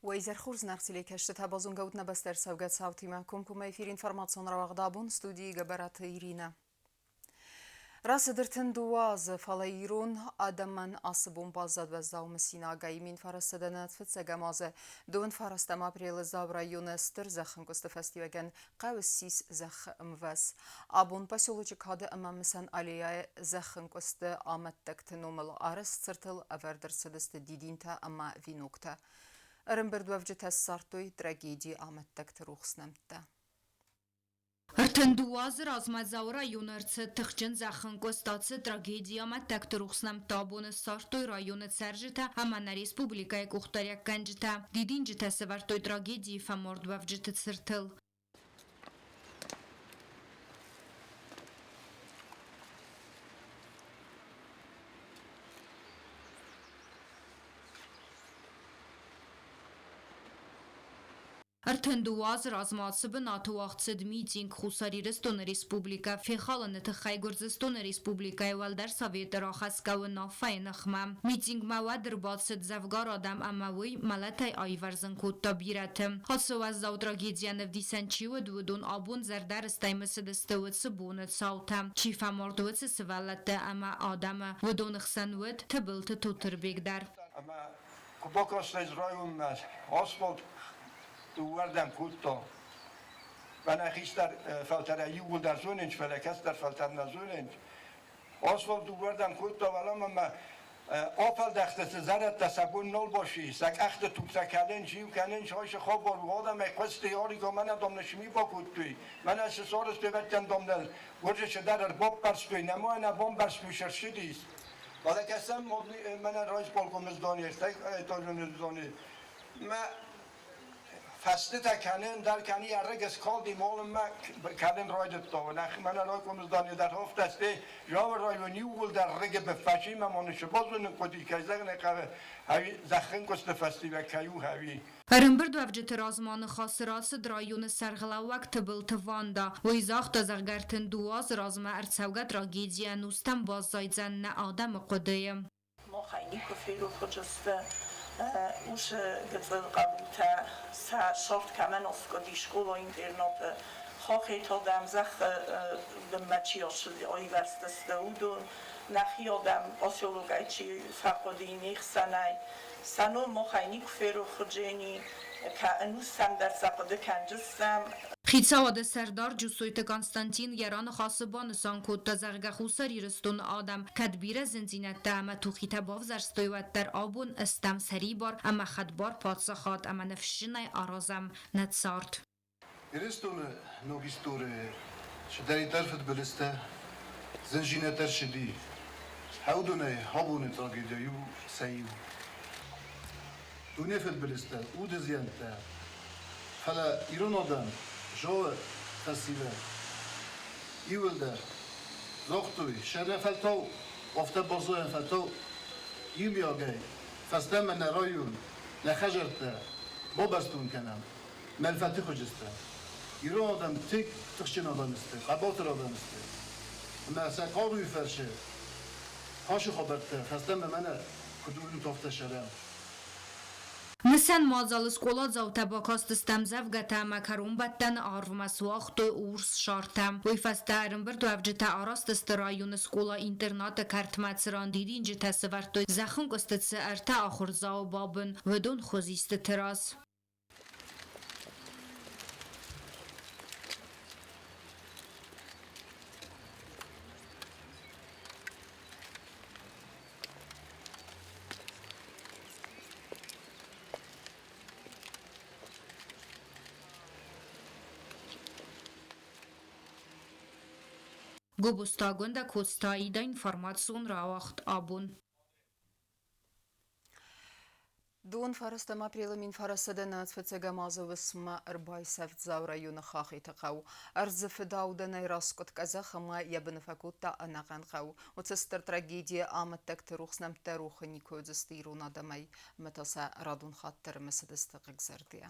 Уӕ изӕр хорз, зынаргъ телекӕсджытӕ, базонгӕ ут нӕ бӕстӕ ӕрцӕугӕ цаутимӕ. Комкоммӕ эфир информацион рауагъд абон студийы Гӕбӕраты Иринӕ. Рацыд 32 азы, фӕлӕ ирон адӕмӕн ацы бон баззад уӕззау мысинагӕй. 1905 азы 29 апрелы Дзауы районы стыр зӕххӕнкъуысты фӕстиуӕгӕн хъӕу ссис зӕххы ӕмвӕз. Абон поселочы кады ӕмӕ мысӕн аллеяйы зӕххӕнкъуысты амӕттӕгты номыл арӕзт цыртыл ӕвӕрд ӕрцыдысты дидинтӕ ӕмӕ веноктӕ. Ӕрӕмбырдуӕвджытӕ ссардтой трагедийы амӕттӕгты рухс нӕмттӕ. 32 азы размӕ Дзауы районы ӕрцыд тыхджын зӕххӕнкъуыст. Ацы трагедийы амӕттӕгты рухс нӕмттӕ абоны ссардтой районы цӕрджытӕ ӕмӕ нӕ республикӕйы къухдариуӕггӕнджытӕ. Дидинджытӕ сӕвӕрдтой трагедийы фӕмардуӕвджыты цыртыл. 32 азы размӕ ацы бынаты уагъд цыд митинг Хуссар Ирыстоны Республикӕ фехалыны тыххӕй Гуырдзыстоны Республикӕйы Уӕлдӕр Советы рахӕсгӕ уынаффӕйы ныхмӕ. Митингмӕ уӕд ӕрбацыд дзӕвгар адӕм ӕмӕ уый мӕлӕтӕй аивӕрзын кодта бирӕты. Ацы уӕззау трагедийӕн ӕвдисӕн чи уыд, уыдон абон зӕрдӕрыстӕй мысыдысты уыцы боны цаутӕ. Чи фӕмард, уыцы сывӕллӕтты ӕмӕ адӕмы. Уыдоны хсӕн уыд Тыбылты Тотырбег дӕр. Ӕмӕ куы бакастӕн районмӕ, асфальт дыууӕрдӕм кодта. Мӕнӕ хистӕр фӕлтӕрӕй иууылдӕр зонынц, фӕлӕ кӕстӕр фӕлтӕр нӕ зонынц. Асфальт дыууӕрдӕм кодта, уӕлӕмӕ мӕ афӕлдӕхтысты зӕрӕдтӕ, сӕ бон нал баци, сӕ къӕхты тугтӕ кӕлынц, иу кӕнынц, айсы хабар у, адӕмӕй хъуысти, Арига мӕнӕ дам нысми бакодтой, мӕнӕ цы сарӕзтой вӕттӕн дам ныл, уырысы дӕр ӕрбаппӕрстой, нӕма нӕ бамбӕрстой, цы рцыдис. Фӕлӕ кӕсӕм, мӕнӕн райсполкомы здание, стӕй этажон здание, мӕ фӕстытӕ кӕнын дӕр кӕни ӕрӕг скалди молынмӕ кӕнын райдыдта. Мӕнӕ райкомы здание дӕр афтӕ сты, Жавы район иууылдӕр рыгы быффӕсимӕ ма нышы базонын хъуыди, кӕй зӕгъын ӕй хъӕуы, ӕви зӕххӕнкъуысты фӕстиуӕг кӕй у, ӕви. Ӕрӕмбырдуӕвджыты размӕ ныхасы рацыд районы сӕргълӕууӕг Тыбылты Ванда. Уый загъта, зӕгъгӕ, 32 азы размӕ ӕрцӕугӕ трагедийӕ ӕнустӕм баззайдзӕн нӕ адӕмы хъуыдыйы. Махӕй никуы ферох уыдзысты уыцы гыццыл хъӕбултӕ, сӕ цард кӕмӕн аскъуыди скъола-интернаты, хохӕй дам зӕххы бынмӕ чи аивӕрзтысты, уыдон, нӕхи адӕм поселокӕй чи фӕхъуыди, не хсӕнӕй. Сӕ ном махӕй никуы ферох уыдзӕни, ӕнустӕм дӕр сӕ хъуыды кӕндзыстӕм. Хицауады сӕрдар Джусойты Константин йӕ раныхасы банысан кодта, зӕгъгӕ, Хуссар Ирыстоны адӕм кӕд бирӕ зындзинӕдтӕ ӕмӕ тухитӕ бавзӕрстой, уӕддӕр абон стӕм сӕрибар ӕмӕ хӕдбар паддзахад ӕмӕ ныфсджынӕй аразӕм нӕ цард. Ирыстоны ног историйы цыдӕриддӕр фыдбылызтӕ, зындзинӕдтӕ рцыди, уыдонӕй абоны трагедийӕ иу сӕ иу. Дуне фыдбылызтӕ, уды зиӕнттӕ, фӕлӕ ирон адӕм зоны фӕсивӕд иууылдӕр загътой, сӕ фӕлтау афтӕ баззайӕн фӕлтау иумиагӕй фӕстӕмӕ нӕ район, нӕ хӕдзӕрттӕ бабӕстон кӕнӕм. Мӕн фӕтыхуызысты. Ирон адӕм тынг тыхджын адӕм сты, хъӕбатыр адӕм сты. Ӕмӕ сӕ хъаруйы фӕрцы хӕсы хабӕрттӕ фӕстӕмӕ мӕнӕ куыд уынут, афтӕ сӕрӕн. Мысӕн мадзалы скъоладзаутӕ бакастысты ӕмдзӕвгӕтӕ ӕмӕ кӕронбӕттӕны арвмӕ суагътой урс шартӕ. Уый фӕстӕ ӕрӕмбырдуӕвджытӕ араст сты районы скъола-интернаты кӕртмӕ, цыран дидинджытӕ сӕвӕрдтой зӕххынкъуысты цы ӕртӕ ахуырдзауы бабын, уыдон хуызистыты раз. Гобозтагонд Коцтаида информацион рауагъд абон. Дон фарӕстӕм апрелы 1995 азы уысммӕ ӕрбайсӕфт Дзауы районы Хахиты хъӕу. Ӕрдзы фыдаудӕнӕй раскъуыд къӕдзӕх ӕмӕ йӕ быны фӕкодта ӕнӕхъӕн хъӕу. Уыцы стыр трагедийы амӕттӕгты рухс нӕмттӕ рохы никуы уыдзысты ирон адӕмӕй ӕмӕ та сӕ радон хатт дӕр ӕрымысыдысты хъыгзӕрдӕйӕ.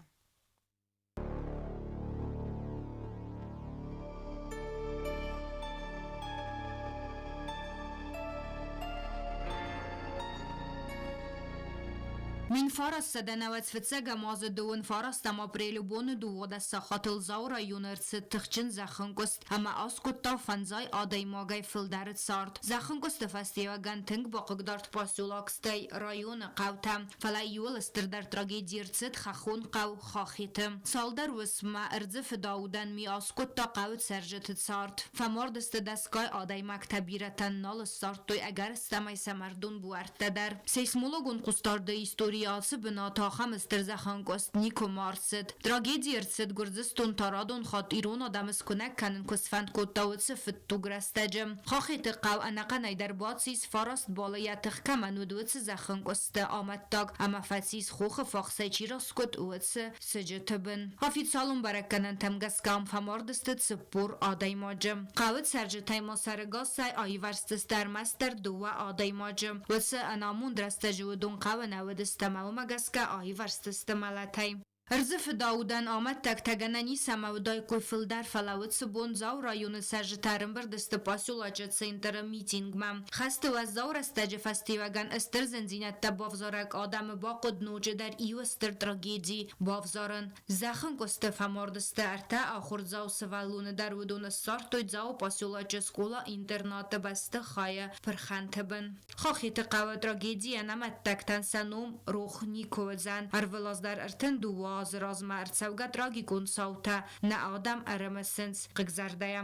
1995 азы дыууын фарӕстӕм апрелы боны 12 сахатыл Дзауы районы ӕрцыд тыхджын зӕххӕнкъуыст ӕмӕ аскъуыдта фӕндзай адӕймагӕй фылдӕры цард. Зӕххӕнкъуысты фӕстиуӕгӕн тынг бахъыгдард поселок, стӕй районы хъӕутӕ, фӕлӕ иуыл стырдӕр трагеди ӕрцыд хӕххон хъӕу Хахиты. Цалдӕр уысммӕ ӕрдзы фыдаудӕн ми аскъуыдта хъӕуы цӕрджыты цард. Фӕмард сты дӕсгай адӕймӕгтӕ, бирӕтӕн нал ссардтой ӕгӕрыстӕмӕй сӕ мӕрдон буӕрттӕ дӕр. Сейсмологон хъусдарды историйы ацы бынаты ахӕм стыр зӕххӕнкъуыст никуы ма ӕрцыд. Трагеди ӕрцыд, Гуырдзыстон та радон хатт ирон адӕмы скуынӕг кӕнын куы сфӕнд кодта, уыцы фыдтуг рӕстӕджы. Хахеты хъӕу ӕнӕхъӕнӕй дӕр бацис, фараст балы йӕ тых кӕмӕн уыд, уыцы зӕххӕнкъуысты амӕттаг ӕмӕ фӕцис хохы фахсӕй чи раскъуыд, уыцы сыджыты бын. Официалон бӕрӕггӕнӕнтӕм гӕсгӕ ам фӕмард сты 40 адӕймаджы. Хъӕуы цӕрджытӕй ма сӕрыгасӕй аивӕрзтысты ӕрмӕстдӕр дыууӕ адӕймаджы. Уыцы ӕнамонд рӕстӕджы уыдон хъӕуы нӕ уыдысты ӕмӕ уымӕ гӕсгӕ аивӕрзтысты мӕлӕтӕй. Ӕрдзы фыдаудӕн амӕттӕгтӕ гӕнӕн ис ӕмӕ уыдаиккой фылдӕр, фӕлӕ уыцы бон Дзауы районы цӕрджытӕ ӕрӕмбырд сты поселочы центры митингмӕ. Хӕсты уӕззау рӕстӕджы фӕстиуӕгӕн стыр зындзинӕдтӕ бавзарӕг адӕмы бахъуыд ноджыдӕр иу стыр трагеди бавзарын. Зӕххӕнкъуысты фӕмард сты ӕртӕ ахуырдзау сывӕллоны дӕр, уыдон ссардтой Дзауы поселочы скъола-интернаты бӕстыхайы пырхӕнты бын. Хохиты хъӕуы трагедийӕн амӕттӕгтӕн сӕ ном рох никуы уыдзӕн. Ӕрвылаз дӕр 32 азы размӕ ӕрцӕугӕ трагикон цаутӕ нӕ адӕм ӕрымысынц хъыгзӕрдӕйӕ.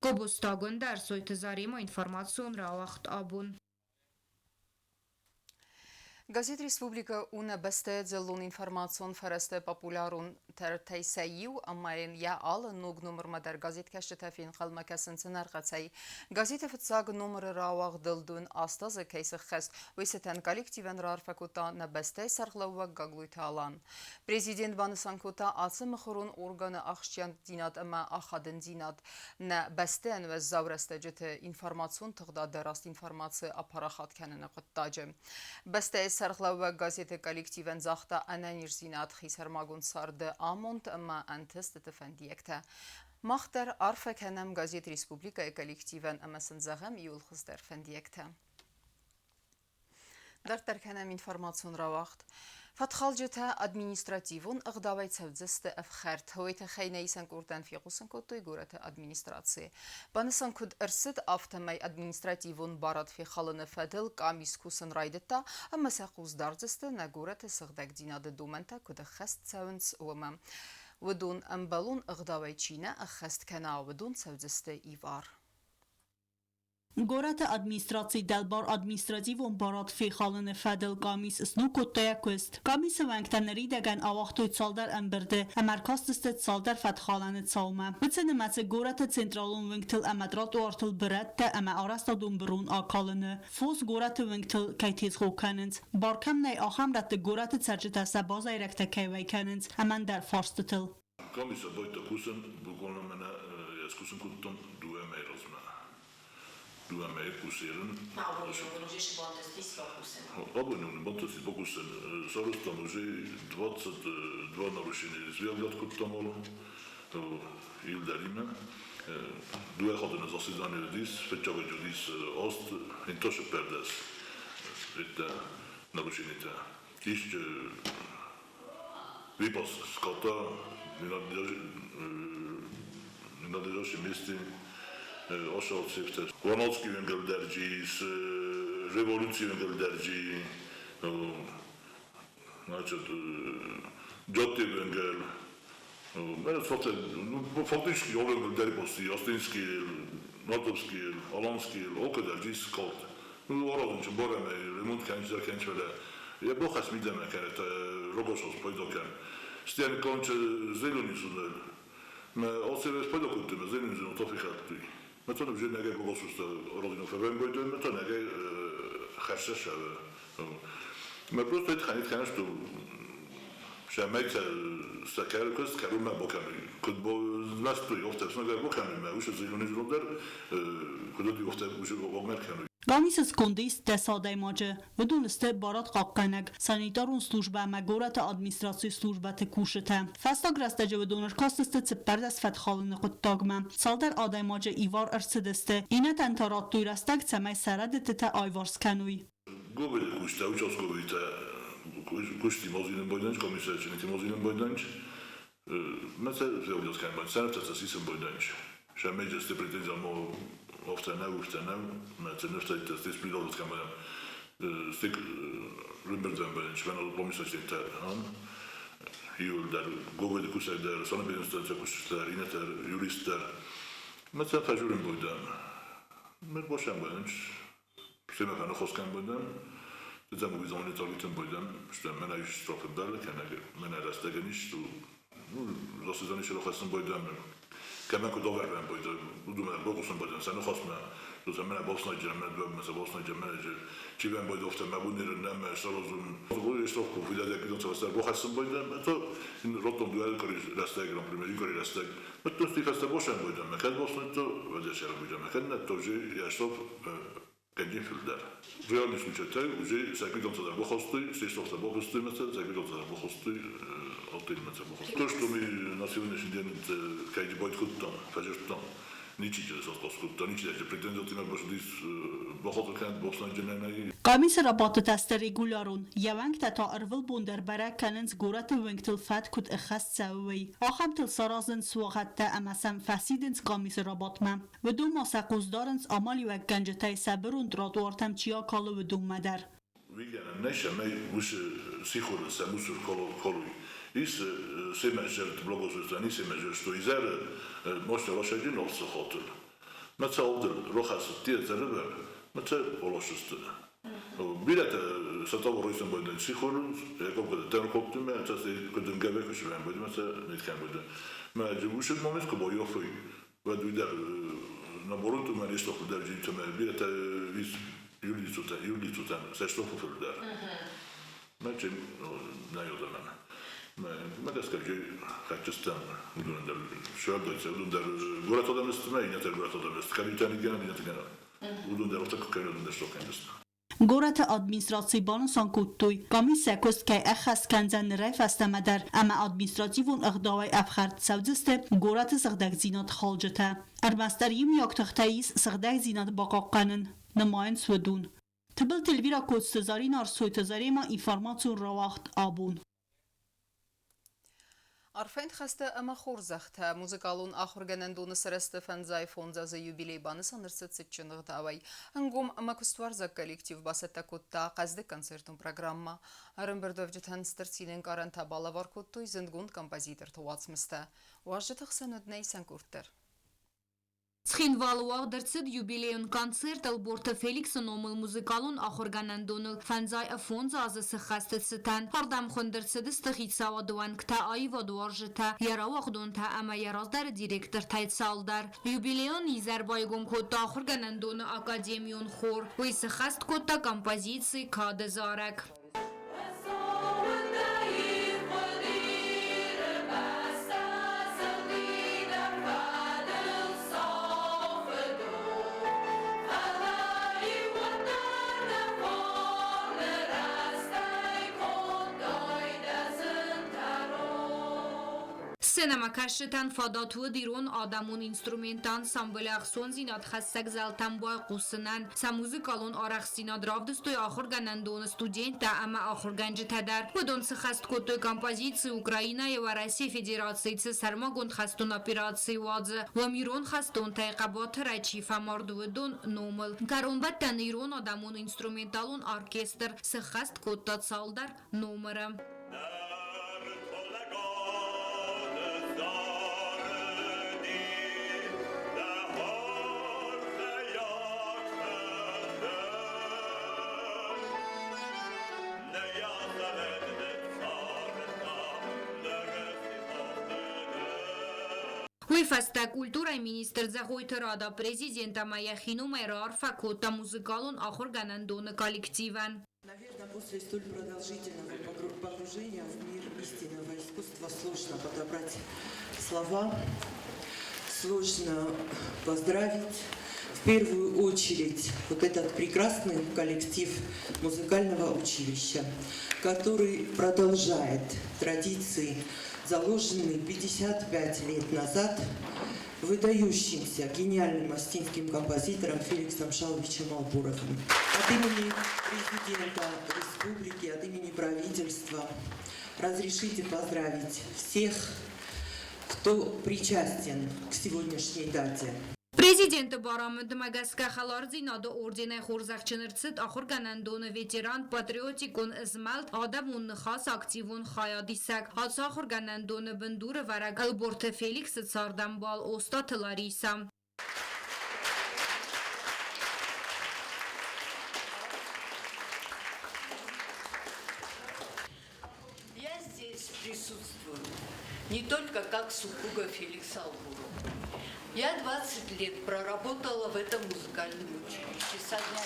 Гобозтагонд Ӕрсойты Заремӕ информацион рауагъд абон. Газет «Республика» у нӕ бӕстӕйы дзыллон информацион фӕрӕзты популярондӕртӕй сӕ иу ӕмӕ йын йӕ алы ног номырмӕ дӕр газеткӕсджытӕ фенхъӕлмӕ кӕсынц ӕнӕрхъӕцӕй. Газеты фыццаг номыры рауагъдыл дын аст азы кӕй сыххӕст, уый цытӕн коллективӕн раарфӕ кодта нӕ бӕстӕйы сӕргълӕууӕг Гаглойты Алан. Президент банысан кодта ацы мыхуырон органы ахсджиагдзинад ӕмӕ ахадындзинад нӕ бӕстӕйӕн уӕззау рӕстӕджыты информацион тыгъдады раст информаци апарахат кӕныны хъуыддаджы. Бӕстӕйы сӕргълӕууӕг газеты коллективӕн загъта ӕнӕниздзинад, хисӕрмагонд царды амонд ӕмӕ ӕнтыстыты фӕндиӕгтӕ. Мах дӕр арфӕ кӕнӕм газет «Республикӕйы» коллективӕн ӕмӕ сын зӕгъӕм иууыл хуыздӕр фӕндиӕгтӕ. Дарддӕр кӕнӕм информацион рауагъд. Фӕткхалджытӕ административон ӕгъдауӕй цӕудзысты ӕфхӕрд. Уый тыххӕй нӕ исӕн къордӕн фехъусын кодтой горӕты администрацийы. Банысан куыд ӕрцыд, афтӕмӕй административон барад фехалыны фӕдыл къамис кусын райдыдта ӕмӕ сӕ хъус дардзысты нӕ горӕты сыгъдӕгдзинады домӕнтӕ куыд ӕххӕст цӕуынц, уымӕ. Уыдон ӕмбӕлон ӕгъдауӕй чи нӕ ӕххӕст кӕна, уыдон цӕудзысты ивар. Горӕты администрацийы дӕлбар административон барад фехалыны фӕдыл къамис сног кодта йӕ куыст. Къамисы уӕнгтӕ ныридӕгӕн ауагътой цалдӕр ӕмбырды ӕмӕ ӕркастысты цалдӕр фӕткхалӕны цаумӕ. Уыцы нымӕцы горӕты централон уынгтыл ӕмӕ тротуартыл бырӕттӕ ӕмӕ арӕзтадон бырон акалыны, фос горӕты уынгтыл кӕй тезгъо кӕнынц, бар кӕм нӕй, ахӕм рӕтты горӕты цӕрджытӕ сӕ базайрӕгтӕ кӕй уӕй кӕнынц ӕмӕ ӕндӕр фарстытыл. Комиссия дойта кусӕн буквально мӕнӕ ӕз кусун кодтон дууӕ мӕйи размӕ. Дууӕ мӕйи кусерин. Абони бантестис бакусен. Саразтам уже 22 нарушения звягат кодтам Илдаримӕ. Дууӕ хатты заседание дис, фӕччагӕджы дис аст, инташе пердес. Это нарушение. Исче Выпас скота в надлежащем месте ошалцевте. Ваноцкий венгердерджи, с революции венгердерджи, значит, Джотти венгер. Фактически ол пости, Астинский, Нартовский, Аланский, окадерджи скот. Ну, орадын чинь бореме, ремонт кенч, кенч веле. Я бохас мидеме кенет Рогосос пойдокен. Стен конче зелунисунел. Me оцевес пойдокуттуме зелунисун тофихаттуй. Me to вже неге Рогосуста родину февен me to неге херсешеве. Me просто итхан итхан что шамейца сакер кыз керуме боками. Куд бо настуй офтепс неге боками me уше зелунисун дер кудоди офтеп уше огмер кену. Къамисы сконды ис дӕс адӕймаджы. Уыдон сты барадхъахъхъӕнӕг, санитарон службӕ ӕмӕ горӕты администрацийы службӕты кусджытӕ. Фӕстаг рӕстӕджы уыдон ӕркастысты 14 фӕткхалыны хъуыддагмӕ. Цалдӕр адӕймаджы ивар ӕрцыдысты, иннӕтӕн та радтой рӕстӕг, цӕмӕй сӕ рӕдыдтытӕ аиуварс кӕной. Говели куста, участковый-то Кушти мозинен бойданч, комиссия мозинен бойданч. Мetse зеудяскан бойданч, сисен бойданч. Шамеджесте претензия мо офтана уфтана, мetse нефтайте стис придолскан бойданч. Стик рымберден бойданч, вен помисачте ан. Иулдар говеди кусайдар, санепидинстанция кусайдар, инетер, юристер. Мetse фажурин бойдан. Mer бошан бойданч. Семекан хоскан бойдан. Замовизон талитен бойдан, что мена иш строфендал, кена мена растегениш, ну, засезани шелохасн бойдан. Кемен ку довербен бойдан, удуме богусын бойдан, сен хосме. До мена босна джеме, до босна джеме, чивен бойдан офте мабунир нем шалозум. Го штроф ку вида кидон са бохасн бойдан, то ротом дуэл кори растег, например, кори растег. То стихаста бошен бойдан, мекед босна то ведешер бойдан, мекед не тоже я штроф Кенджин филдер. Реальный случай уже сакидонца бохосты, сейстовца бохосты, мetse, сакидонца бохосты, алтын мetse бохосты. То, что мы на сегодняшний день кайди бойт хуттан, фажерттан, ничи соскоскутта, ничи претензиотиме бошдис бохотокент босна джененей. Къамисы рабадтытӕ сты регулярон, йӕ уӕнгтӕ та ӕрвылбон дӕр бӕрӕг кӕнынц горӕты уынгтыл фӕд куыд ӕххӕст цӕуы, уый. Ахӕмтыл саразынц суагъӕдтӕ ӕмӕ сӕм фӕсидынц къамисы рабадтмӕ. Уыдон ма сӕ хъус дарынц, амалиуӕггӕнджытӕй сӕ бырон тротуартӕм чи акалы, уыдонмӕ дӕр. Вигенен усы сихуры се мусор колуй. Ис семежерт блогосустан исемежер что изер моште рошеджин олсы хотыл. Мetse олдыр рохасы тиезеры мetse олошусты. Билете сатав ройсен бойден сихурun, якоб тен коптуме, цаси кудын гебе кушвен бойден, мetse ниткен бойден. Ме ушед момент ко бойофой. Ведуйдер на борунту мен исто худер житуме билете ис юлицута юлицута се што фулдер. Мetse најодамен. Ме медеска хачестан удундер шöldötse удундер горатодаместме инетер горатодамест кабитани ген инетер удундер отак кайнодундер шокендест. Горӕты администрацийы банысан кодтой, къамис сӕ куыст кӕй ӕххӕст кӕндзӕн нырӕй фӕстӕмӕ дӕр ӕмӕ административон ӕгъдауӕй ӕфхӕрд цӕудзысты горӕты сыгъдӕгдзинад халджытӕ. Ӕрмӕстдӕр иумиаг тыхтӕй ис сыгъдӕгдзинад бахъахъхъӕнын, нымайынц уыдон. Тыбылты Эльвира, Коцты Зарина, Ӕрсойты Заремӕ, информацион рауагъд «Абон». Арфӕйы ныхӕстӕ ӕмӕ хорзӕхтӕ музыкалон ахуыргӕнӕндоны сырӕзты 55 азы юбилей банысан ӕрцыд цытджын ӕгъдауӕй. Ӕнгом ӕмӕ куыстуарзаг коллектив бацӕттӕ кодта хъӕздыг концертон программӕ. Ӕрӕмбырдуӕвджытӕн стыр цины ӕнкъарӕнтӕ балӕвар кодтой зындгонд композиторты уацмыстӕ. Уазджыты хсӕн уыд нӕ исӕн къорд дӕр. Цхинвалы уагъд ӕрцыд юбилейон концерт Ӕлборты Феликсы номыл музыкалон ахуыргӕнӕндоны 55 азы сыххӕсты цытӕн. Ардӕм хуынд ӕрцыдысты хицауады уӕнгтӕ, аивадуарзджытӕ, йӕ рауагъдонтӕ ӕмӕ йӕ раздӕры директортӕй цалдӕр. Юбилейон изӕр байгом кодта ахуыргӕнӕндоны академион хор. Уый сыххӕст кодта композици «Кады зарӕг». Сценӕмӕкӕсджытӕн фадат уыд ирон адӕмон инструментты ансамблы ӕхцондзинад хӕссӕг зӕлтӕм байхъусынӕн. Сӕ музыкалон арӕхстдзинад равдыстой ахуыргӕнӕндоны студенттӕ ӕмӕ ахуыргӕнджытӕ дӕр. Уыдон сыххӕст кодтой композици Украинӕйы Уӕрӕсейы Федерацийы цы сӕрмагонд хӕстон операци уадзы, уым ирон хӕстонтӕй хъӕбатырӕй чи фӕмард, уыдон номыл. Кӕронбӕттӕны ирон адӕмон инструменталон оркестр сыххӕст кодта цалдӕр номыры. Уый фӕстӕ культурӕйы министр Дзӕгъойты Рада президент ӕмӕ йӕхи номӕй раарфӕ кодта музыкалон ахуыргӕнӕндоны коллективӕн. Наверное, после столь продолжительного погружения в мир истинного искусства сложно подобрать слова, сложно поздравить. В первую очередь вот этот прекрасный коллектив музыкального училища, который продолжает традиции, заложенные 55 лет назад выдающимся гениальным остинским композитором Феликсом Шалвичем Албуровым. От имени президента республики, от имени правительства разрешите поздравить всех, кто причастен к сегодняшней дате. Президенты барамындмӕ гӕсгӕ Хӕлардзинады орденӕй хорзӕхджын ӕрцыд ахуыргӕнӕндоны ветеран, патриотикон змӕлд Адӕмон ныхас активон хайадисӕг, ацы ахуыргӕнӕндоны бындурӕвӕрӕг Ӕлборты Феликсы цардӕмбал Остъаты Ларисӕ. Я здесь присутствую не только как супруга Феликса Албурова. Я 20 лет проработала в этом музыкальном училище со дня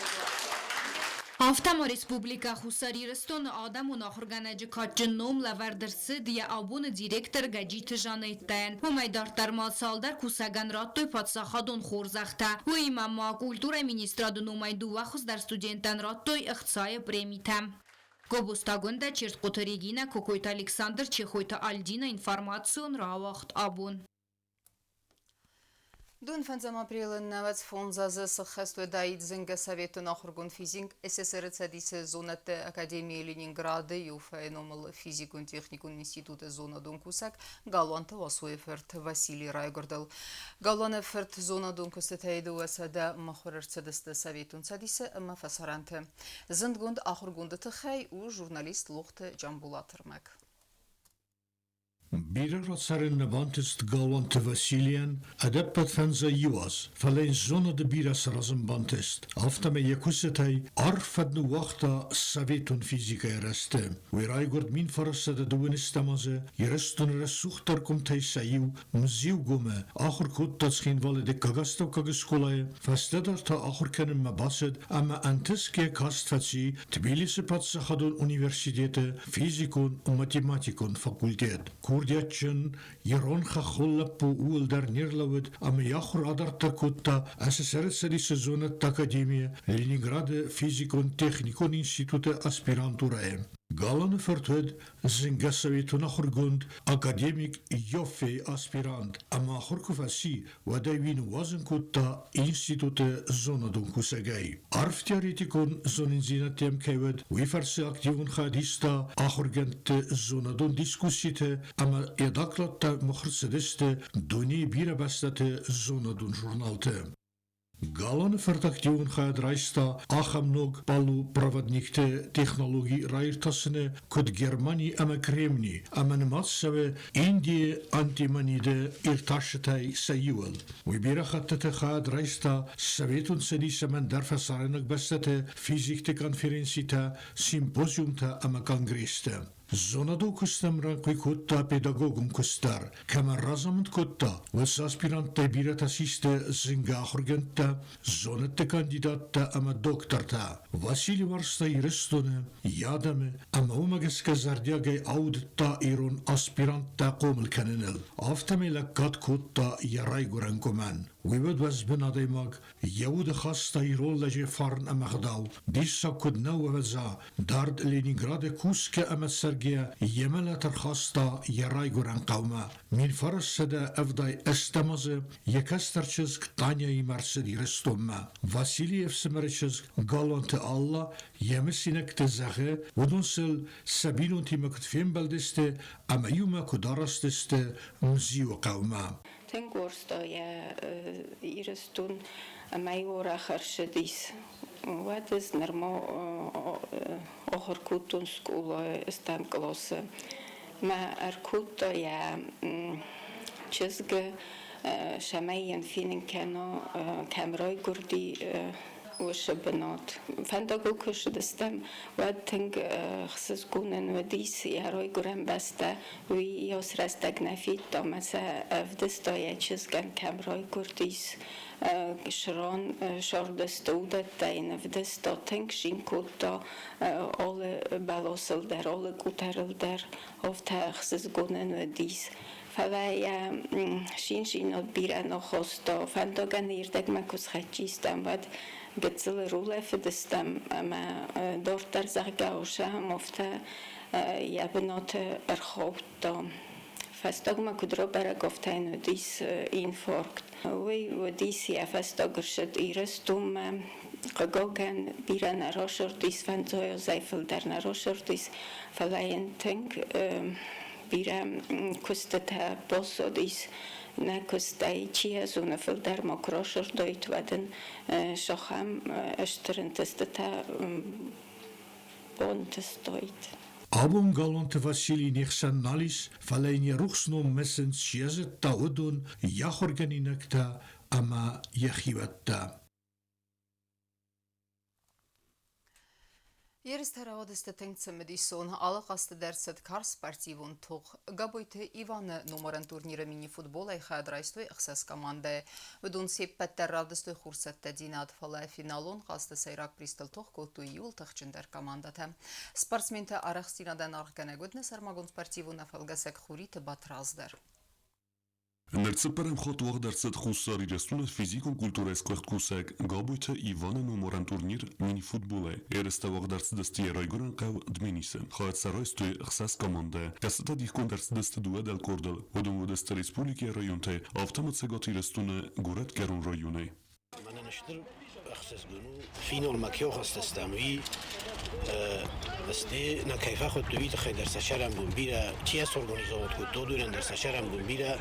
его Афтӕ ма Республикӕ Хуссар Ирыстоны адӕмон ахуыргӕнӕджы кадджын ном лӕвӕрд ӕрцыд йӕ абоны директор Гӕджиты Жанеттӕйӕн. Уымӕй дарддӕр ма цалдӕр кусӕгӕн радтой паддзахадон хорзӕхтӕ. Уыимӕ ма культурӕйы министрады номӕй дыууӕ хуыздӕр студентӕн радтой ӕхцайы премитӕ. Гобозты Агуындӕ, Чертхъоты Регинӕ, Кокойты Александр, Чехойты Альдина информацион рауагъд абон. Дун фӕндзӕм апрелы 95 азы сыххӕст уыдаид зынгӕ советон ахуыргонд физик СССР-ы Цӕдисы зонӕдты академийы Ленинграды ЮФА-йы номыл физикон-техникон институты зонадон кусӕг Галуанты Васойы фырт Василий райгуырдыл. Галуаны фырт зонадон куыстытӕй 200 мыхуыр ӕрцыдысты Советон Цӕдисы ӕмӕ фӕсарӕнты. Зындгонд ахуыргонды тыххӕй у журналист Лохты Джамбулат ӕрмӕг. Бирӕ рацӕрын нӕ бантыст Галуанты Василийӕн, ӕдӕппӕт фӕндзай иу аз, фӕлӕ йын зонады бирӕ саразын бантыст. Афтӕмӕй йӕ куыстытӕй арф фӕд ныууагъта советон физикӕйы рӕзты. Уый райгуырд 1920 азы Ирыстоны рӕсугъддӕр къуымтӕй сӕ иу, Мзиугомы, ахуыр кодта Цхинвалы дыккаг астӕуккаг скъолайы, фӕстӕдӕр та ахуыр кӕнынмӕ бацыд ӕмӕ ӕнтысгӕ каст фӕци Тбилисы паддзахадон университеты физикон-математикон факультет. Курдиатджын ирон хӕххон лӕппу ууыл дӕр не рлӕууыд ӕмӕ йӕ ахуыр адарддӕр кодта СССР-ы Цӕдисы зонӕдты академийы Ленинграды физикон-техникон институты аспирантурӕйы. Галаны фырт уыд зынгӕ советон ахуыргонд, академик Йоффейы аспирант ӕмӕ ахуыр куы фӕци, уӕд ӕй уый ныууадзын кодта институты зонадон кусӕгӕй. Арф теоретикон зонындзинӕдтӕм кӕй уыд, уый фӕрцы активон хайад иста ахуыргӕндты зонадон дискусситы ӕмӕ йӕ докладтӕ мыхуыр цыдысты дунейы бирӕ бӕстӕты зонадон журналты. Галаны фырт активон хайад райста ахӕм ног полупроводникты технологи раиртасыны, куыд Германи ӕмӕ Кремни, ӕмӕ нымад цӕуы Индийы антимониды иртасджытӕй сӕ иуыл. Уый бирӕ хӕттыты хайад райста Советон Цӕдис ӕмӕ ӕндӕр фӕсарӕйнаг бӕстӕты физикты конференцитӕ, симпозиумтӕ ӕмӕ конгрессты. Зонадон куыстӕм рӕнхъи кодта педагогон куыст дӕр. Кӕмӕн разамынд кодта, уыцы аспиранттӕй бирӕтӕ систы зынгӕ ахуыргӕндтӕ, зонӕдты кандидаттӕ ӕмӕ доктортӕ. Васили уарзта Ирыстоны, йӕ адӕмы ӕмӕ уымӕ гӕсгӕ зӕрдиагӕй аудыдта ирон аспиранттӕ хъомыл кӕныныл. Афтӕмӕй лӕггад кодта йӕ райгуырӕн къуымӕн. Уый уыд уӕзбын адӕймаг, йӕ уды хаста ирон лӕджы фарн ӕмӕ гъдау. Диссаг куыд нӕу, ӕвӕдза, дард Ленинграды кусгӕ ӕмӕ цӕргӕ йӕ мӕлӕт ӕрхаста йӕ райгуырӕн хъӕумӕ. 1978 азы йӕ кӕстӕр чызг Таняимӕ ӕрцыд Ирыстонмӕ. Василийы ӕфсымӕры чызг Галуанты Алла йӕ мысинӕгты зӕгъы, уыдон сыл сӕ бинонтимӕ куыд фембӕлдысты ӕмӕ иумӕ куыд араст сты Мзиуы хъӕумӕ. Тынг уарзта йӕ Ирыстон ӕмӕ-иу арӕх ӕрцыдис. Уӕд ӕз нырма ахуыр кодтон скъолайы ӕстӕм къласы. Мӕ ӕркодта йӕ чызгы, цӕмӕй йын фенын кӕна, кӕм райгуырди, уыцы бынат. Фӕндагыл куы цыдыстӕм, уӕд тынг ӕхсызгонӕн уыдис йӕ райгуырӕн бӕстӕ. Уый йас рӕстӕг нӕ федта ӕмӕ сӕ ӕвдыста йӕ чызгӕн, кӕм райгуырдис, сран сӕрдысты, уыдӕттӕ йын ӕвдыста, тынг зин кодта алы бӕласыл дӕр, алы къутӕрыл дӕр. Афтӕ ӕхсызгонӕн уыдис. Фӕлӕ йӕ шиншинот бирӕ ныххоста. Фӕндагӕн ирдӕгмӕ куы схӕццистӕм, уӕд гыццыл рулӕфыдыстӕм ӕмӕ дарддӕр, зӕгъгӕ, усӕм, афтӕ йӕ бынаты ӕрхаудта. Фӕстагмӕ куыд рабӕрӕг, афтӕ йын уыдис инфаркт. Уый уыдис йӕ фӕстаг ӕрсыд Ирыстонмӕ. Хъыгагӕн, бирӕ нӕ расырдис, фӕндзай азӕй фылдӕр нӕ расырдис, фӕлӕ йын тынг бирӕ куыстытӕ баззадис. Нӕ куыстӕй чи йӕ зоны, фылдӕр ма куы расырдаид, уӕд ын сахӕм стыр ӕнтыстытӕ бантыстаид. Абон Галонты Василий не хсӕн нал ис, фӕлӕ йын йӕ рухс ном мысынц, чи йӕ зыдта, уыдон, йӕ ахуыргӕнинӕгтӕ ӕмӕ йӕ хиуӕттӕ. Ерыстӕ рауадысты тынг цымыдисон. Алы хъазты дӕр цыд карз спортивон тох. Габойты Иваны номарӕн турниры мини-футболӕй хайад райстой ӕхсӕз командӕйы. Уыдон се ппӕт дӕр равдыстой хурцӕттӕдзинад, фӕлӕ финалон хъазты сӕйраг призтыл тох кодтой иууыл тыхджындӕр командӕтӕ. Спортсментӕ арӕхстдзинадӕн аргъгӕнӕг уыд нӕ сӕрмагонд спортивон афӕлгӕсӕг Хуриты Батрадз дӕр. Ныр цыппӕрӕм хатт уагъд ӕрцыд Хуссар Ирыстоны физикон культурӕйы сгуыхт кусӕг Габойты Иваны номарӕн турнир мини-футболӕй. Ерыстӕ уагъд ӕрцыдысты йӕ райгуырӕн хъӕу Дменисы. Хайад сӕ райстой ӕхсӕз командӕ, кӕцытӕ дихгонд ӕрцыдысты дыууӕ дӕлкъордыл. Уыдон уыдысты республикӕйы районтӕй, афтӕ ма Цӕгат Ирыстоны горӕтгӕрон районӕй. Мӕнӕн стыр ӕхсызгон у, финалмӕ кӕй ахӕсдзыстӕм, уый. Сте нӕ кӕй фӕхуыдтой, уый тыххӕй дӕр сӕ сӕрӕнбон бирӕ, чи йӕ сорганизовать кодта, уыдонӕн дӕр сӕ сӕрӕнбон бирӕ.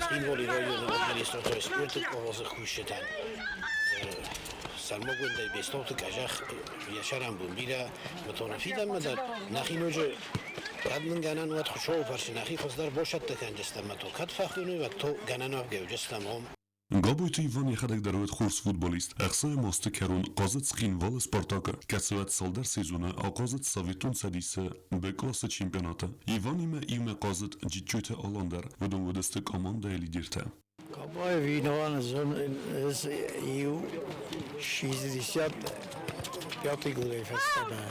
Цхинвали районы администрацийы спорты къабазы кусджытӕн сӕрмагондӕй Бестауты Къӕзах йӕ сӕрӕнбон бирӕ. Мытона фидӕнмӕ дӕр нӕхи ноджы кӕд нын гӕнӕн уӕд Хуыцауы фӕрцы нӕхи хуыздӕр босӕттӕ кӕндзыстӕм ӕмӕ то кӕд фӕхуыйной, уӕд то гӕнӕн уӕвгӕ уыдзыстӕм. Габойты Иван йӕхӕдӕг дӕр уыд хорз футболист. Ӕхсайӕм азты кӕрон хъазыд Цхинвалы «Спартак-ы», кӕцы уӕд цалдӕр сезоны ахъазыд Советон Цӕдисы Б-классы чемпионаты. Иванимӕ иумӕ хъазыд Джиджджойты Алан дӕр, уыдон уыдысты командӕйы лидертӕ. Габаев Иван иу 65 годӕй фӕстӕмӕ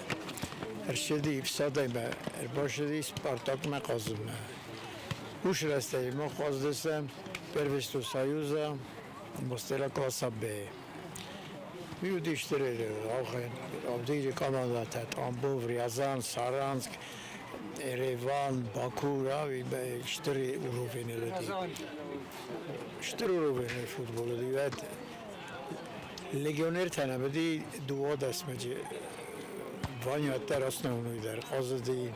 ӕрцыди ӕфсадӕй ӕрбацыди «Спартак»-мӕ хъазынмӕ. Уыцы рӕстӕджы мах хъазыдыстӕм Первенство Союза мастера класса Б. Уый стыр авдыйы командӕтӕ Тамбов, Рязан, Саранск, Ереван, Баку, стыр уровень уыди. Стыр уровень футбол уыди. Уӕд легионертӕ нӕ уыди 12 Ваня дӕр основной дӕр хъазыди,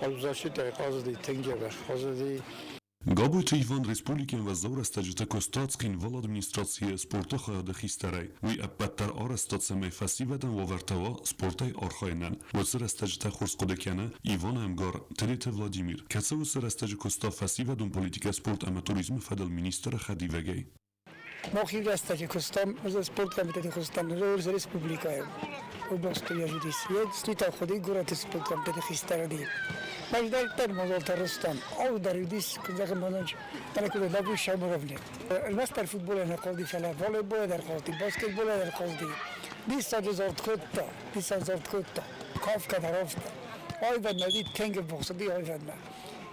полузащитӕй хъазыди тынг дзӕбӕх хъазыди. Габойты Иван республикӕйӕн уӕззау рӕстӕджыты куыста Цхинвалы администрацийы спорты хайады хистӕрӕй. Уый ӕппӕт дӕр арӕзта, цӕмӕй фӕсивӕдӕн уавӕртӕ уа спортӕй архайынӕн. Уыцы рӕстӕджытӕ хорз хъуыды кӕны Иваны ӕмгар Тедеты Владимир, кӕцы уыцы рӕстӕджы куыста фӕсивӕдон политикӕ, спорт ӕмӕ туризмы фӕдыл министры хӕдивӕгӕй. Мах иу рӕстӕджы куыстам, спорткомитеты куыстам Уырысы республикӕйы областы языдис. Йе худи горӕты спорткомитеты хистӕр уыди. Мах дарддӕр мадзалтӕ рыстам. Алыдӕр уыдис, куыд зӕгъын, мӕнӕн куыд лӕппу Шамуровне. Ӕрмӕстдӕр футболӕй нӕ хъазыди, фӕлӕ волейболӕй дӕр хъазыди, баскетболӕй дӕр хъазыди. Диссаджы зард кодта, диссаджы зард кодта. Кафгӕ дӕр афтӕ. Аивадмӕ уыди тынг ӕввахс уыди аивадмӕ.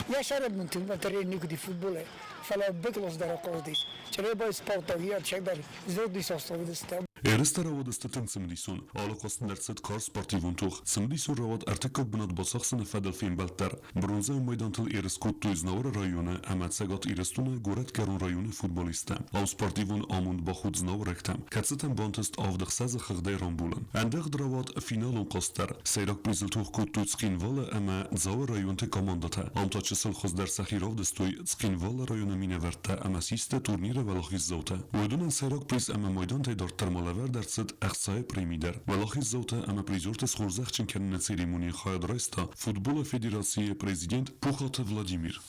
Йӕ сӕрӕн мын тынг тренинг уыди футболӕй, фӕлӕ быклос дӕр ахъазыдис. Чъребайы Спартак йӕ ӕцӕгдӕр зондис астӕуыдыстӕм. Ерыстӕ рауадысты тынг цымыдисон. Алы хъазтӕн дӕр цыд карз спортивон тох. Цымыдисон рауад ӕртыккаг бынат бацахсыны фӕдыл фембӕлд дӕр. Бронзӕйон майдантыл ерыс кодтой Знауыры районы ӕмӕ Цӕгат Ирыстоны Горӕтгӕрон районы футболисттӕ. Ау спортивон амонд бахудт знауырӕгтӕм, кӕцытӕн бантыст 76-ы хыгъдӕй рамбулын. Ӕндӕгъд рауад финалон хъазт дӕр. Сӕйраг призыл тох кодтой Цхинвалы ӕмӕ Дзауы районты командӕтӕ. Ам та чысыл хуыздӕр сӕхи равдыстой Цхинвалы районы минӕвӕрттӕ ӕмӕ систы турниры уӕлахиздзаутӕ. Уыдонӕн сӕйраг приз ӕмӕ майдантӕй дарддӕр ма лӕвӕрд ӕрцыд ӕхцайы преми дӕр. Уӕлахиздзаутӕ ӕмӕ призерты схорзӕхджын кӕныны церемонийы хайад райста футболы федерацийы президент Пухаты Владимир.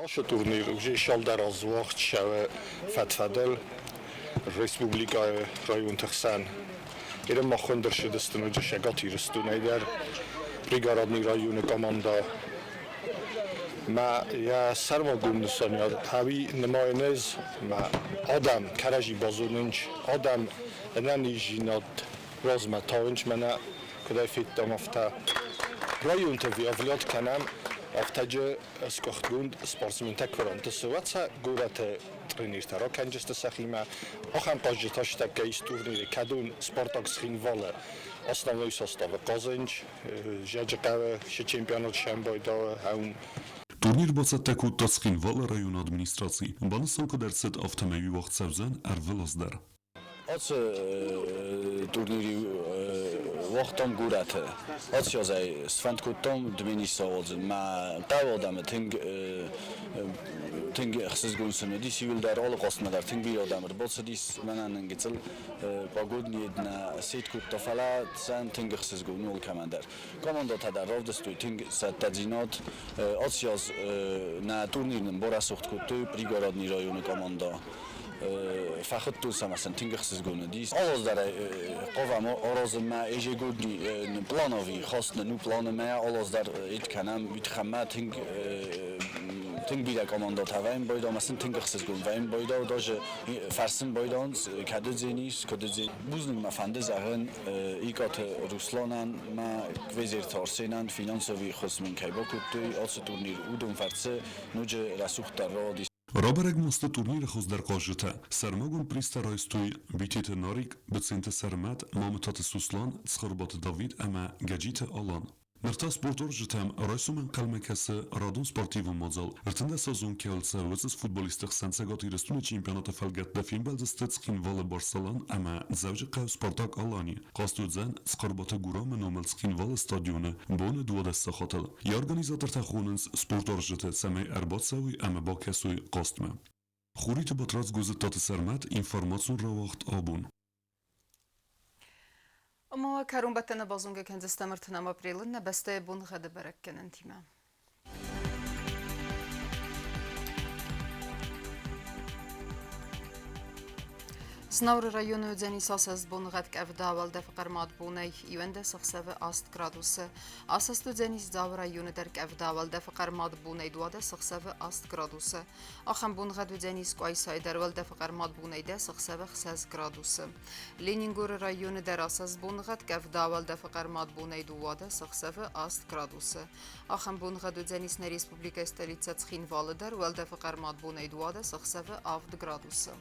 Ацы турнир уже цалдӕр аз уагъд цӕуы фӕд-фӕдыл республикӕйы районты хсӕн. Иры мах хуынд ӕрцыдысты ноджы Цӕгат Ирыстонӕй дӕр пригородный районы командӕ. Мӕ йӕ сӕрмагонд нысаниуӕг ӕви нымайын ӕз, мӕ адӕм кӕрӕдзи базонынц, адӕм ӕнӕниздзинад размӕ тауынц, мӕнӕ куыдӕй федтам, афтӕ. Районты выявлять кӕнӕм. Афтӕджы сгуыхтгонд спортсментӕ куы рантысы, уӕд сӕ горӕты тренертӕ ракӕнджысты сӕхимӕ. Ахӕм хъазджытӕ стӕккӕ ис турниры, кӕдон Спартак Цхинвалы основной составы хъазынч, Зӕджыхъӕуы шы чемпионат сӕмбайдауы ӕум. Турнир бацӕттӕ кодта Цхинвалы районы администраци. Банысан куыд ӕрцыд, афтӕмӕй уый уагъд цӕудзӕн ӕрвылаз дӕр. Ацы турнири уагътам горӕты. Ацы азӕй сфӕнд кодтам Дменисы ауадзын. Мӕ хъӕуы адӕмы тынг тынг ӕхсызгон сын уыдис иуылдӕр, алы хъазтмӕ дӕр тынг бирӕ адӕм ӕрбацыдис. Мӕнӕн нын гыццыл погоднед нӕ сет кодта, фӕлӕ сӕн тынг ӕхсызгон у алкӕмӕн дӕр. Командӕтӕ дӕр равдыстой тынг цӕттӕдзинад. Ацы аз нӕ турнир нын барӕсугъд кодтой Пригородный районы командӕ. Фӕхуыдтой сӕ ӕмӕ сын тынг ӕхсызгон уыдис. Алы аз дӕр хъавӕм аразынмӕ ежегодный плановый хаст нын у планмӕ, алы аз дӕр ид кӕнӕм, уый тынг тынг бирӕ командӕтӕ вӕййын байдау ӕмӕ сын тынг ӕхсызгон вӕййын байдау, даже фӕрсын байдауынц, кӕд уыдзӕнис, куыд уыдзӕн. Бузныг мӕ фӕнды зӕгъын Икъаты Русланӕн, мӕ Квезерты Арсенӕн финансовый ӕххуыс мын кӕй бакодтой ацы турнир, уыдон фӕрцы ноджы рӕсугъддӕр рауадис. Рабӕрӕг ма сты турниры хуыздӕр хъазджытӕ. Сӕрмагонд призтӕ райстой Битеты Нарик, Быценты Сӕрмӕт, Мамытаты Суслан, Цхуырбаты Давид ӕмӕ Гӕджиты Алан. Ныр та спортуарзджытӕм райсом ӕнхъӕлмӕ кӕсы радон спортивон мадзал. 13-азон кӕлцӕ уыцы футболистты хсӕн Цӕгат Ирыстоны чемпионаты фӕлгӕтты фембӕлдзысты Цхинвалы Барселон ӕмӕ Дзӕуджыхъӕуы Спартак Алани. Хъазт уыдзӕн Цхуырбаты Гурамы номыл Цхинвалы стадионы боны 12 сахатыл. Йӕ организатортӕ хонынц спортуарзджыты, цӕмӕй ӕрбацӕуой ӕмӕ бакӕсой хъазтмӕ. Хуриты Батрадз Гуызыдтаты Сӕрмӕт информацион рауагъд абон. Ӕмӕ кӕронбӕттӕны базонгӕ кӕндзыстӕм 30 апрелы нӕ бӕстӕйы боныгъӕды бӕрӕггӕнӕнтимӕ. Знауыры районы уыдзӕнис асӕст боныгъӕд къӕвда уӕлдӕфы хъӕрмад бонӕй 11 ӕхсӕвы 8 градусы. Асӕст уыдзӕнис Дзауы районы дӕр къӕвда уӕлдӕфы хъӕрмад бонӕй 12 ӕхсӕвы 8 градусы. Ахӕм боныгъӕд уыдзӕнис Къуайсайы дӕр уӕлдӕфы хъӕрмад бонӕй 10 ӕхсӕвы 6 градусы. Ленингоры районы дӕр асӕст боныгъӕд къӕвда уӕлдӕфы хъӕрмад бонӕй 12 ӕхсӕвы 8 градусы. Ахӕм боныгъӕд уыдзӕнис нӕ республикӕйы столицӕ Цхинвалы дӕр уӕлдӕфы хъӕрмад бонӕй 12 ӕхсӕвы 7 градусы.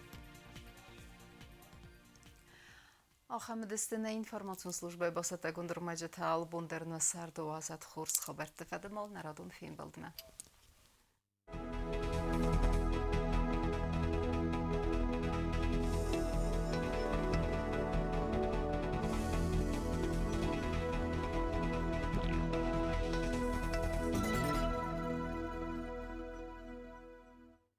Ахӕм уыдысты нӕ информацион службӕйы бацӕттӕгонд ӕрмӕджытӕ алыбон дӕр нӕ царды уадзӕд хорз хабӕртты фӕдыл нӕ радон фембӕлдмӕ.